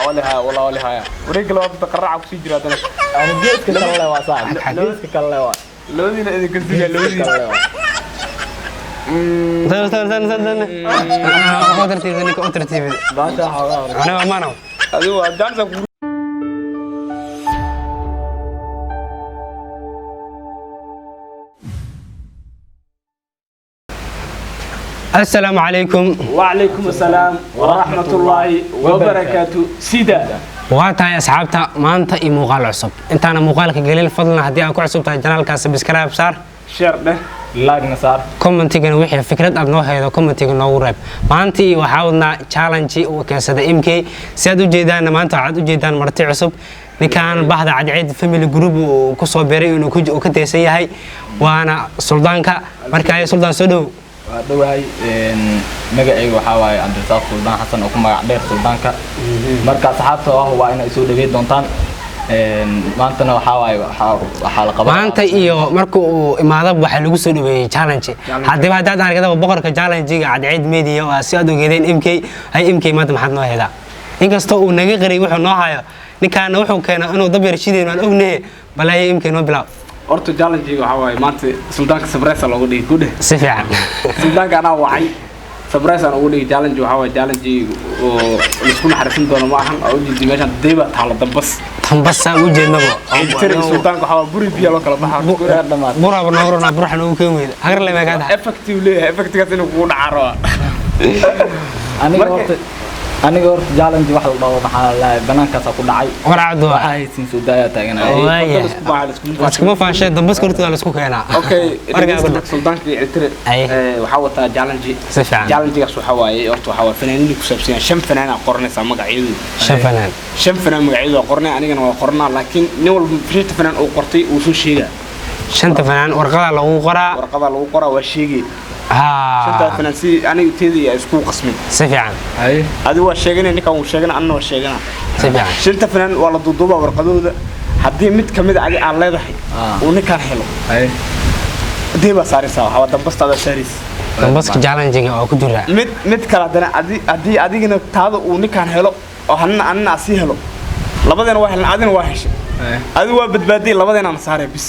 Wali haya, wallah wali haya. Wareegga labaad inta qaraaca kusii jira haddana. Ani geeska kale le waa saaxib. Geeska kale le waa. Labadiina idinka sugaa, labadiina. Kale waa. Tan tan tan tan tan. U tartiibin ninka, u tartiibin. Baasha xoogaa hore. Aniga amaanow. Adigu waa jaansa kugu. Assalaamu calaykum. وعليكم السلام ورحمة الله وبركاته سيدا. Waa tahay asxaabta, maanta iyo muuqaal cusub. Intaana muuqaalka gelin, fadlan haddii aad ku cusub tahay channelka, subscribe saar. Share dheh. Like-na saar. Commentigana wixii fikrad aad noo haydo commentiga noogu reeb. Maanta iyo waxaa wadnaa challenge uu keensaday MK. Si aad ujeedaanna, maanta waxaad ujeedaan marti cusub, ninkan bahda Cadceed Family Group uu kusoo biray inuu uu ka tirsan yahay, waana suldaanka. Marka ay suldaan, soo dhow. Waa dhowahay. Magacayga waxaa waaye Cabdirasaaq Suldaan Xasan oo ku magac dheer Suldaanka. Marka asxaabta waa inay soo dhaweyn doontaan. Maantana waxaa waaye waxaa la qaban Maanta iyo marka uu imaado waxaa lagu soo dhaweeyey challenge. Haddaba haddaad aragtaba boqorka challenge-ga Cadceed Media waa si aad ogeedeen MK. Hay MK, maanta maxaad noo hedaa? Inkastoo uu naga qaray wuxuu noo hayo, ninkaana wuxuu keenay inuu dab yar shidayno aan ognahe. Bal haye MK, noo bilaab. Horta challenge waxaa waaye maanta suldaanka surprise loogu dhigay ku dheh. Si fiican. Suldaanka anaa wacay, surprise aan ugu dhigay. Challenge waxaa waaye challenge oo laisku naxariisan doono ma ahan oo ujeedi meeshaan deyba taalo dambas. Tambasaan u jeednaba. Tiri suldaanka waxaa waaye buri biyo loo kala baxaa. Reer dhamaad. Buraaba noogu ranaa, buraxa noogu keen weyda hagar le meegaa tahay. Effective leeyahay, effectigaas inuu kugu dhacaa rabaa. Aniga horta challenge wax la dhaho maxaa la dhahay, banaankaasaa ku dhacay. Warcadu. Waxaa haysiin soo daayaa taaganaya. Waaya. Isku baaxa isku. Laskuma faanshe, dambaska hortooda laisku keenaa. Okay. Warkaa ku dhac. Suldaanka iyo Ciltire. Ay. Waxaa wataa challenge. Si fiican. Challengegaas waxaa waaye, horta waxaa waaye fanaaniin ku saabsan yahay. Shan fanaan aa qoranaysaa magacyadooda. Shan fanaan. Shan fanaan magacyadooda waa qoranay, anigana waa qoranaa, laakiin nin walba shanta fanaan uu qortay uu soo sheegaa. Shanta fanaan warqadaa lagu qoraa. Warqadaa lagu qoraa, waa sheegay shantaa fanaan si aniga teeda iyo isku qasmin. Si fiican. Haye. Adigu waa sheeganay, ninkan wuu sheegana, anna waa sheegana. Si fiican. Shanta fanaan waa la duuduubaa warqadooda. Haddii mid kamid a adi aad leedahay uu ninkan helo, Haye. dee baa saaraysaa, waxaa waa dambastaada saaraysa. Dambaska challenge-ga oo ku jira. Mid kale haddana haddii adigina taada uu ninkan helo oo hanna anina asii helo, labadeena waa helan, adina waa heshay, adigu waa badbaadiyay, labadeenana saaraya bis.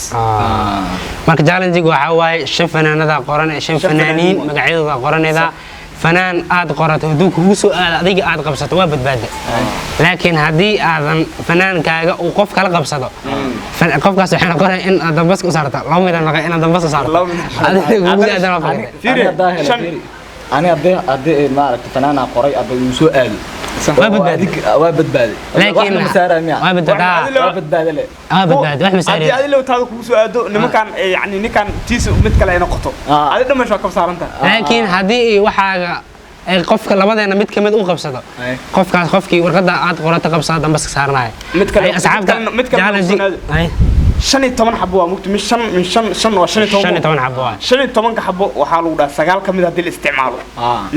Marka challenge-ga waxaa waaye shan fanaanada qoran ee shan Shan fanaaniin fanaaniin. Magacyadooda qoranayda. Fanaan aad qorato hadduu kugu soo aado, adiga aad qabsato, waa badbaada. Laakiin haddii aadan fanaankaaga uu qof kala qabsado, qofkaas waxay noqonaya in aad dambaska u saarto. Laba mid noqon inaad dambaska u saarto. Laba mid. Adiga kugu aadan waa fakatay. Fiiri, Ani haddaa helo, fiiri. Ani haddii maaragtay fanaanaa qoray hadda uu soo aado, Waa badbaaday. Waa badbaaday. Laakiin Waxna ma saaraya miya? waa badbaadaa. Waa badbaade le. Waa badbaaday, wax ma haddii saaraya. adi low taada kugu soo aado nimankan, yacni ninkan tiisa mid kale ay noqoto, adi dhan meesha waa kaba saaran tahay. Laakiin haddii waxaaga ay qofka labadeena mid kamid u qabsado, qofkaas qofkii warqadda aad qorato qabsada dambaska saaranaya. Mid Ay, asxaabta mid kale challenge- soo aado. Ay, 15 xabo waa mugti, min shan min shan shan waa 15. 15 xabo waa. 15-ka xabo waxaa lagu dhahaa sagaal ka mid haddii la isticmaalo,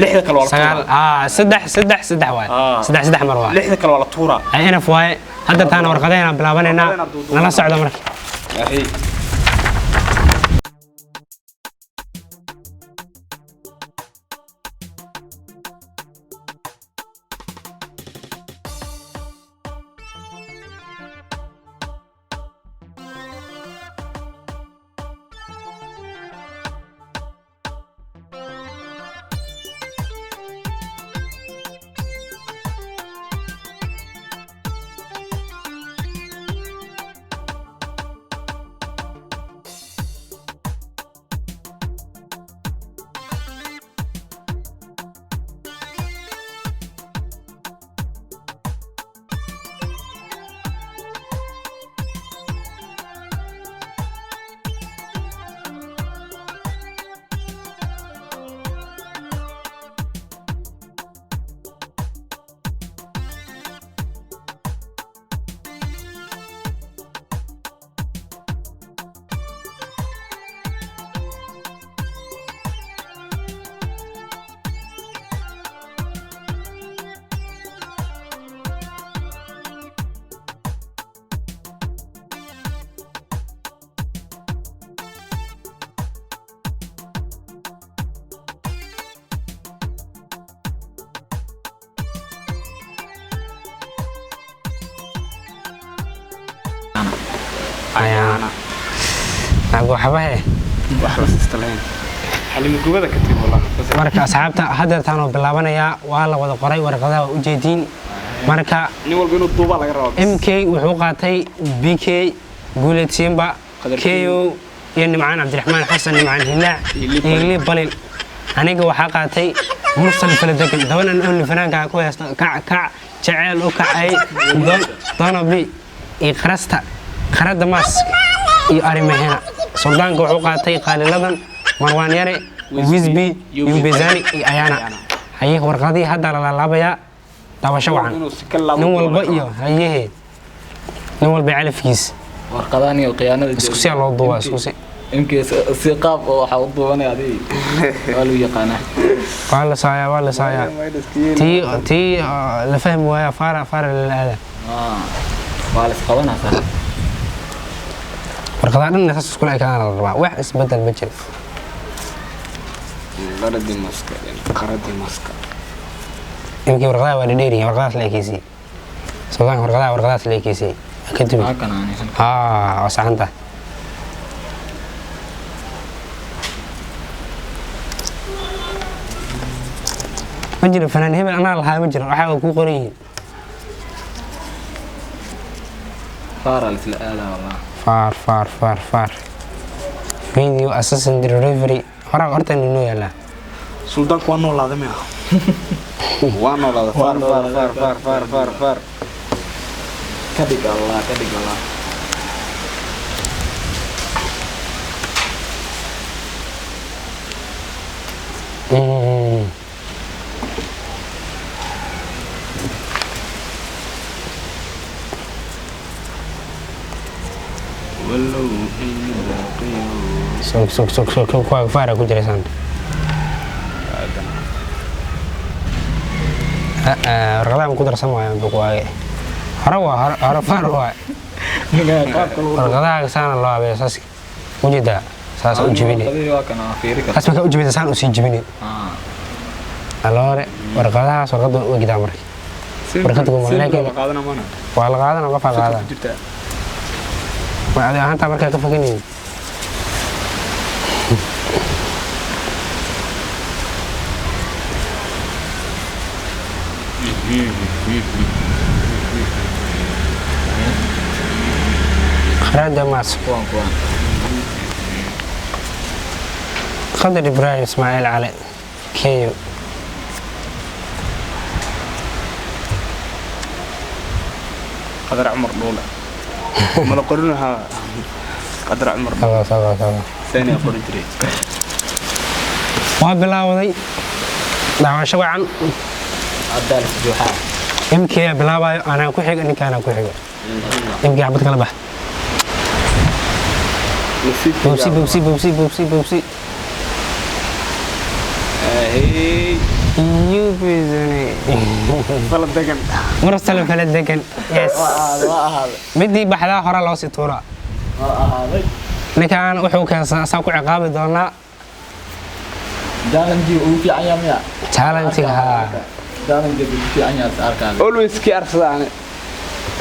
lixda kale waa la sagaal tuuraa. Saddex saddex saddex waay. Saddex saddex mar waay. Lixda kale waa la tuuraa. Ay, enough waaye. Hadda taana warqadeena bilaabanaynaa. Warqadeena duuduubana. Nala socda marka. Ahi. Ayaana. Ag waxba he. Wax la siista lahayn. Xalimo gubada ka timi wallah. Marka asxaabta hadeertaan oo bilaabanayaa, waa la wada qoray warqadaha, waa ujeediin. Marka nin walba inuu duubaa laga rabaa. MK wuxuu qaatay BK, Guuleed Simba, Qadar. KO iyo Nimcaan Cabdiraxmaan Xasan, Nimcaan Hilaac. Iyo Lii. Iyo Lii Balil. Aniga waxaa qaatay Mursal Faladegan, daban an only fanaanka ku haysto, kac kac jaceyl u kacay, Donobi iyo Qarasta Qarada Mask iyo Arimahena. Suldaanka wuxuu qaatay Qaaliladan, Marwaan Yare, Wisby, Yubezani iyo Ayana. Haye, warqadihii hadda la laalaabayaa. Daawasho wacan. Inuu si ka laabo. Nin walba iyo hayehe, nin walba calafkiis. Warqadahan iyo khiyaanada. Isku si loo duubaa, isku si. MK si qaab oo waxaa u duubanaya adiga waa lagu yaqaanaa. Waa la saayaa, waa la saayaa. Tii la fahmi waaya, faara faara lala aada. Ah, waa la isqabanaa sax. Warqadaha dhan saas iskula ekaana la rabaa, wax isbedel ma jiro. Qaradii maska, qaradii maska. Imkii warqadaha waa dhadheeriyin, warqadahaas la ekeysiyey. Suldaanka warqadaha, warqadahaas la ekeysiyey kadib. Waa kan aan Haa, waa saxanta. Ma jiro fanaan hebel anaa lahaa, ma jiro. Waxaa kuu qoran yihiin. Faara la isla aadaa wallah. Faar faar faar faar. Video assistant delivery horaa horta inoo yaalaa. Suldaanku waa noolaaday miya? Waa noolaaday. Faar faar faar faar faar faar faar. Ka dhig Allah, ka dhig Allah. Walow ay baaqiyo. Sug sug sug sug, kuwaaga faara ku jira saan. Warqadaha ma ku darsan waayaan kuwaage? Hore waa hore, hore faar waay. Warqadaha saana loo habeeyo, saas ujeedaa, saas u jibini. Warqadihii waa kan aan fiiri karta. Saas markaa u jibida, saan usii jibini. Aloore warqadahaas warqada u egdaa marka. Warqadda kuma Laakiin qaadana mana. Waa la qaadana, qofaa qaadana. Ku jirtaa. Waa adi ahaantaa markaa ka fakanaynin. Qarada Maas. Kuwan kuwan. Qadar Ibraahim Ismaaciil Cali, Keyo. Qadar Cumar Dhuule mala qorin lahaa, Qadar Cumar. Sawa sawa sawa. Saani qorin jiray. Waa bilaawday. Daawasho wacan. Hadda la isjuuxaa. MK aa bilaabayo, anaa ku xiga, ninkaanaa ku xiga. MK xabad kala bax. Bobsi bobsi bobsi bobsi bobsi. Hey. Yubizani. Fala degan. Mursal fala degan, yes. Waa ahaaday, waa ahaaday. Midii baxdaa hore loo sii tuuraa. Waa ahaaday. Ninkaan wuxuu keensan asaa ku ciqaabi doonaa. Challenge ugu fiican yahay miya? Challenge haa. Challenge ugu fiican yahay is arkaa. Always kii arsada ani.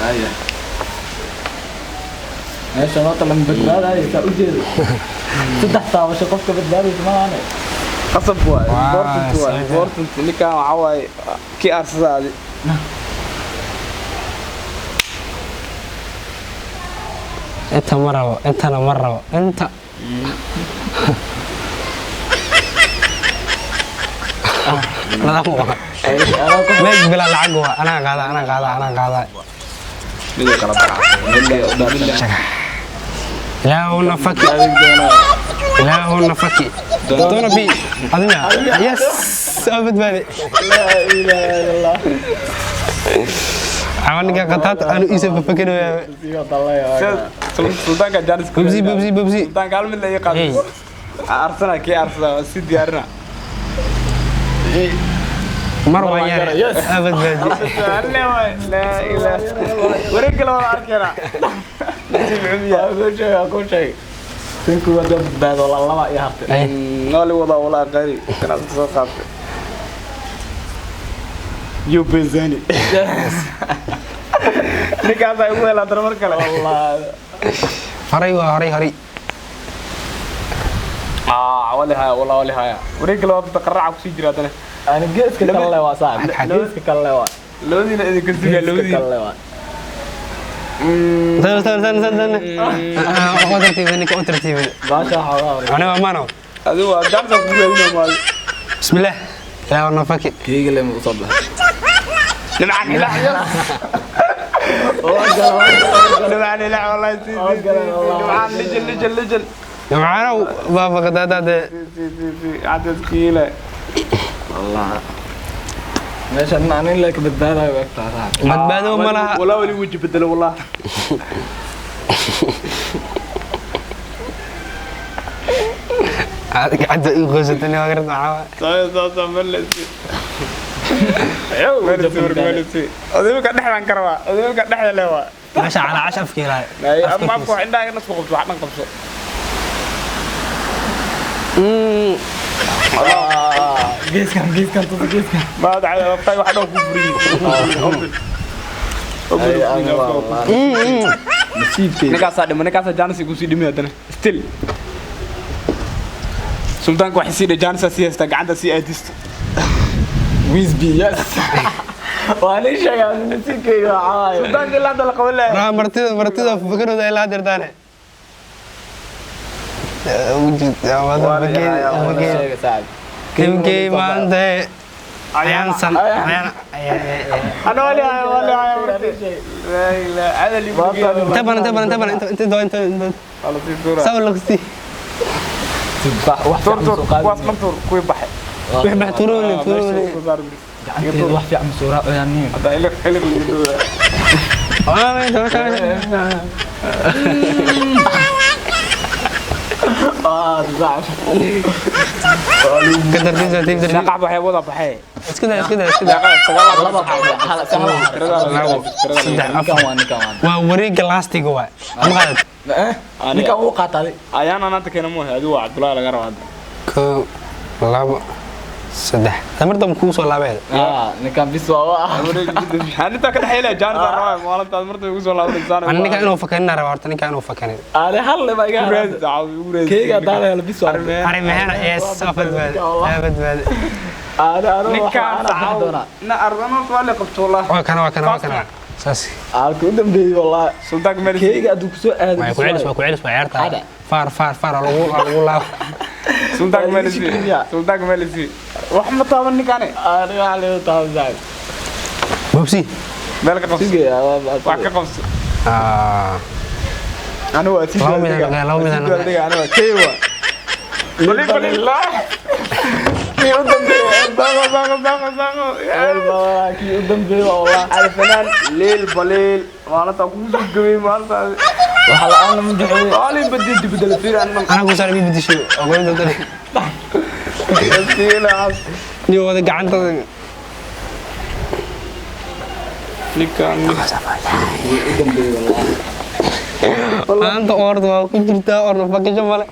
Haya. Meesha noo lama badbaadayo saa u jeedo. Saddex taabasho qofka badbaadaysa ma ahane. Qasab waay. Waa, Important waay. sida. Important ninkaan waxaa waaye kii arsada adi. Inta ma rabo, intana ma rabo, inta nadaam waa meeg bilaa lacag waa. Anaa qaada, anaa qaada, anaa qaada. Miduu kala baxa. Ilaahuna faki, ilaahuna faki. Doona bi adina, yes, soo badbaadi. Laa ilaaha illallah. Ninka qataat anu iisa fafakanaya. Suldaanka jaanis. Bubsi bubsi bubsi. Suldaanka hal mid la ii Hey. qaado. Arsana kii arsada waa si diyaarina. Mar waan yare. Yes. Aa badbaadi. Alle waay, laa ilaaha. Wareeg kale waa arkeena. Nasiib xumiya. Waa ku sheeg, waa ku sheeg. Tinku waa dad badbaado la laba iyo hartay. Ay, Nooli wadaa walaa qari. Kanaad soo qaatay. Yubezani. Ninkaasaa igu helaa dar mar kale. Wallaahi. Horay waa horay horay. Wali haya, wallah wali haya. Wareegga labaad qaraaca ku sii jira haddana. Ani geeska kale waa saaxib. Xag. Geeska kale waa. Labadiina idinka sugaa Geeska labadiina. kale waa. Tan tan tan tan tan. U tartiibin ninka, u tartiibin. Baasha xoogaa hore. Aniga waa maano. Adigu waa jaansa ku raadinaya maali. Bismillaah. Ilaa waa nafaki. Keyga lema usoo baxay. Nimcaan ilaac yar. Nimcaan ilaac wallahi si si si. Nimcaan lijil lijil lijil. Nimcaanow baa faqadaadaade. Si si si cadadkiile. Wallah. Meeshan anin la ka badbaadayo waa egtaa saaxib. Badbaado ma laha. Walaa wali weji bedelo wallah. Gacanta ii qoysatay waa garad maxaa waaye. Soo soo soo malasi. Malasi malasi. Adiga dhexdan ka rabaa. Adiga dhexda leh waa. Meesha calaa cash afka ilaahay. Ama afku wax indhaha nasku qabto wax dhan qabso. Geeskan geeskan tusa geeskan. Ma dhacay waqti wax dhan ku furiyi. Nasiibkeyga. Ninkaasaa dhima, ninkaasaa jaanis igu sii dhimi haddana. Still. Sultaanka waxay sii dhe jaanisaa sii haystaa gacanta sii aadisto. Wisby yes. Waa nin sheegaa nasiibkeyga waxaa waaye. Sultaanka ilaa hadda la qaban lahaa. Raa martida martida fakarooda ilaa dirtaane. Sheega saaxib. MK maanta ayaansan ayaan Ana wali haya wali haya marti. La ilaha cadal igu geeyo. inta badan inta badan inta badan inta inta inta inta Wala sii tuura. saw laqsi Wax Tuur fiican tuur soo qaadi. kuwaas dhan tuur kuwii baxay. wix bax tuurone tuurone. Soo saar bis. Gacanteeda wax fiican ma soo raacayaan nin. Hadda iliq iliq liigu dhowdaa. Ah, saaxib. Ka tartiib tartiib tartiib. Shaqac waxay wada baxay. Isku daa isku daa isku daa. Sagaal Laba hal sagaal. Labo, saddex, Ninkan afar. waa ninkan waa. Waa wareegga laastiga waay. Ama qalad. Eh? Ninkan wuu qaatay. Ayaan anaanta keena moohe adigu waa Cabdullaahi laga rabaa hadda. Kow, labo, saddex. Tamar dambe kuu soo laabeed. Ah, ninkan bis waa waa. Anintaa ka dhexeylaya jaanis aan rabaa maalintaas martay ugu soo laabanaysaa. Ana ninka inuu fakanin rabaa horta ninka inuu fakanin. Ani hal leba iga Ugu raadis, haraantay. caawi, ugu raadis. Keyga haddaan helo bis waa. Arrimahana yes waa badbaade. Waa badbaade. Ani ani Ninkaan waxaan bixi sacaw. doonaa. Na argano waa la qabto wallah. Waa kana waa kana waa kana. Saas. Halka u dambeeyay wallahi. Sultaanka meel Keyga hadduu ku soo aado. Waa ku celis waa ku celis waa ciyaarta. Hada. Faar faar faar lagu lagu laabo. Sultaanka meel Waa si. shukriya. Sultaanka meel si. Wax ma taaban ninkaane. Ani wax leeyo taaban saaxib. Bobsi. Meel ka qabso. Sugaya waa Wax ka qabso. Ah. Anigu waa sii Laba mid aan noqday, laba mid aan noqday. Anigu waa key waa. Bali bali la. Kii u dambeeyay. Daaqo daaqo daaqo daaqo. Kii u dambeeyay wallahi. Alfanaan leel baliil. Maalinta kugu soo gabay maalinta. Waxa la'aan lama duceeyo. Maalin badii dib bedel fiir anna. Ana ku saaray bidisho. Ogoyn doonta. Silaas. Ni wada gacanta. Ninkaan U dambeeyay wallahi. Maanta orda waa ku jirtaa orda fakasho male.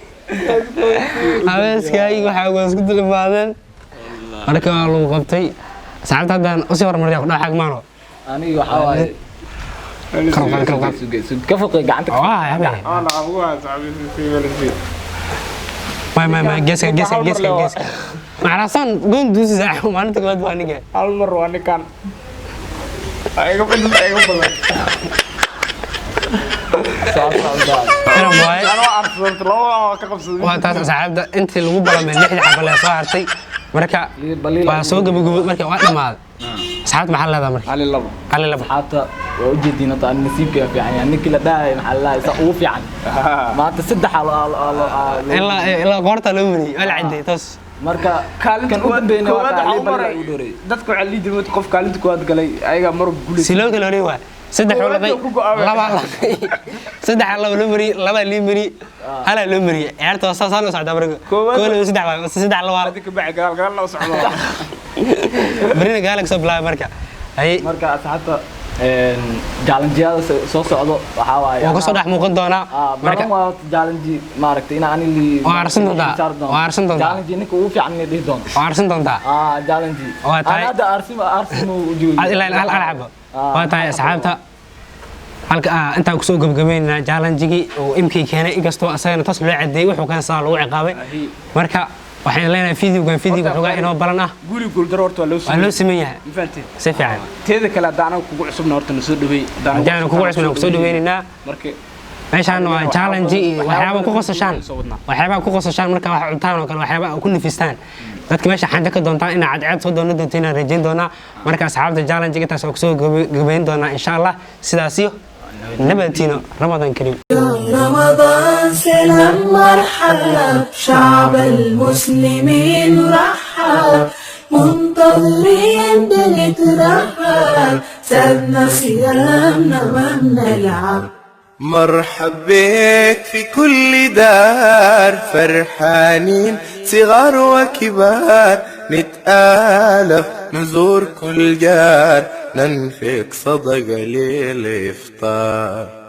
Habeenkaagi waxaa waa isku dulmaadeen. Marka waa lagu qabtay. Saacadda haddaan usii horumariyaa ku dhax maano. Aniga waxa waaye. Kor qaad kor qaad. Sugay sug ka foqay gacanta. Waa habeen. Ana abu waa saxbi si meel si. Ma ma ma geeska geeska geeska geeska. Macrasan goon duusi saax maalinta koowaad waa ninka. Hal mar waa ninkaan. Ayaga badan ayaga badan. Saas saas. Ina waaye. Ana waa arsaday laba waa ka qabsaday. Waa taas asxaabta intii lagu balamay lixda xabo lee soo hartay. Marka waa soo gabagabo marka waa dhamaaday. Asxaabta maxaa leedahay marka? Hal labo. Hal labo. Asxaabta waa u jeediin hadda ani nasiibkayga fiican yahay. Ninkii la dhahay maxaa la dhahay saa ugu fiican. Maanta saddex aa Ilaa ilaa qoorta loo mariyay waa la cadeeyay toos. Marka Kaalinta kan u dambeeyna waa koowaad taa waxaa u bal maray ugu dhoreeyay. Dadka waxaa liidi jiray qof kaalinta koowaad galay ayaga mar guuleystay. Si loo kala horeeyay waa saddex oo laqay Koowaad ku go'aamay. laba laqay saddex laba loo mariyay laba lii mariyay hala loo mariyay ciyaarta waa saas loo socdaa marka Koowaad- koow laba saddex waa saddex laba Adiga bacay gadaal gadaalna u socdo. barina gaala kasoo bilaabay marka ay Marka asxaabta jaalanjiyada soo socdo waxaa waaye. waa kasoo dhex muuqan doonaa marka marka waa jaalanji maaragtay in aan li Waa arsan doontaa. Waa arsan doontaa. Jaalanji ninka ugu fiican inay dhihi doonto. Waa arsan doontaa. Ah, jaalanji. Waa tahay. Ana hadda arsim arsim u joogi. Aad ilaa hal hal xabo waa tahay asxaabta. Halka intaan kusoo gabagabeynaa challenge-gii oo MK keenay, inkastoo asagana toos loo cadeeyey wuxuu keensadaa lagu ciqaabay. Marka waxaan leenahay videogan videoga xogaa inoo balan ah. Guri guuldaro horta waa loo Waa loo siman yahay. Ma fahanteen? Si fiican. Teeda kale, haddaan anaga kugu cusubna, horta na soo dhaweey. Haddii aanu kugu cusubna, kusoo dhaweynaynaa. Marka Meeshaan waa challenge iyo waxyaaba ku qososhaan, waxyaaba ku qososhaan marka wax cuntaan oo kale, waxyaaba ku nafistaan dadka meesha xanja ka doontaan inaa cadceed soo doonan doonto inaan rajayn doonaa. Marka asxaabta, challenge intaas waa kusoo gabayn doonaa insha Allah. Sidaas iyo nabadtiino, Ramadan kariim. رمضان سلام مرحب، شعب المسلمين رحب، منتظرين بنترحب، سابنا صيامنا ما بنلعب. مرحب بك في كل دار، فرحانين صغار وكبار، نتآلف نزور كل جار، ننفق صدقة للإفطار.